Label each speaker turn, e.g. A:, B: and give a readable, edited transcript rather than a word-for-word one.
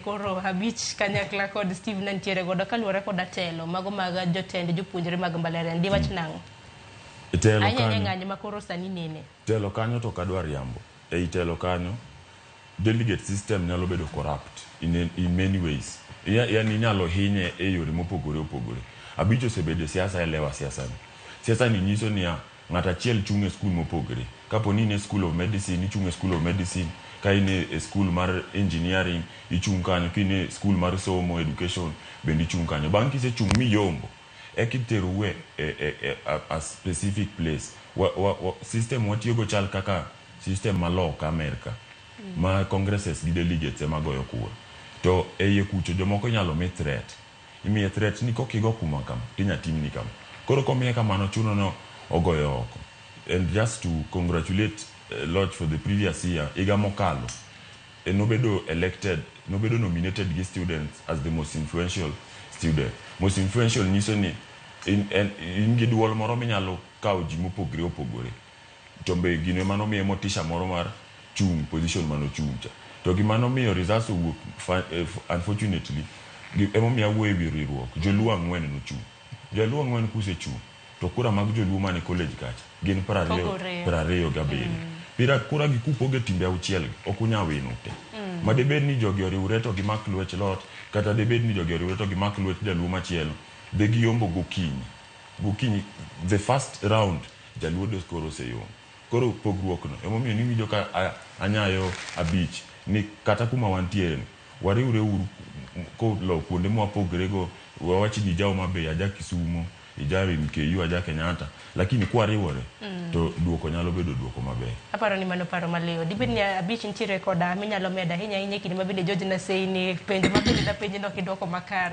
A: Koro abich kanyakla kod Steve nantiere godo kaluwore koda telo mago mag jotend jopuonjre mag mbalariany. Diwach nang'o?
B: Telo
A: Ahinya ahinya
B: kanyo.
A: ng'anyo ma koro sani nene.
B: Telo kanyo to ok adwa riambo. Ei telo kanyo, delegate system nyalo bedo corrupt in many ways. Yani inyalo hinye e yore mopogore opogore. Abich osebedo e siasa elewa siasa ni. Siasa ni nyiso niya, ng'ato achiel chung' e skul mopogre. Kapo ni in e school of medicine, ichung' e school of medicine. Ka in e school mar engineering, ichung' kanyo. Ka in e school mar somo, education, bende ichung' kanyo. Bang' kisechung' miyombo, eka iterou e a specific place. System watiyogo chal kaka system ma loka Amerka, ma congresses gi delegates ema goyo kura. To e iye kucho jomoko inyalo mi threat. Imiye threat ni kokigo kuma kama, tinya timni kama. Koro komiye kamano chuno no ogoyo oko. And just to congratulate Lodge for the previous year, higa mokalo, nobedo elected, nobedo nominated gi students as the most influential student. Most influential nyiso ni in gi duol moro minyalo kawo ji mopogre opogore. To be gino ema nomiye motisha moro mar chung' position manochung' cha. To gima nomiyo results owuok unfortunately, emomiyo awuoyo e wi riwruok. Joluo 4 nochung'. Joluo 4 kusechung', to kura mag joluo mane college kacha gin 20
A: Pogore.
B: 27. Pira kura gi kupoge timbe 6 gi, ok unyal wino te. Ma debed ni jogi oriwre to gimak lwech lot, kata debed ni jogi oriwre to gimak lwech jaluo machielo, de giyombo gokinyi. Gokinyi, the first round, jaluo de koro oseyombo. Koro pogruok no, emomiyo niwinjo ka anyayo abich, ni kata kuma wantiere ni, wariwre uru kolo kuonde mwapogre go, wawach ni ija Homa Bay, aja Kisumo, ija MKU, aja Kenyatta, lakini kwariwore, to duoko nyalo bedo duoko maber.
A: Aparo ni mano paro maliw. Dibed ni abich nitiere koda minyalo medo ahinya ahinya e kinde ma bende George Nasei ni penjo ma bende dapenji no kidwoko makare.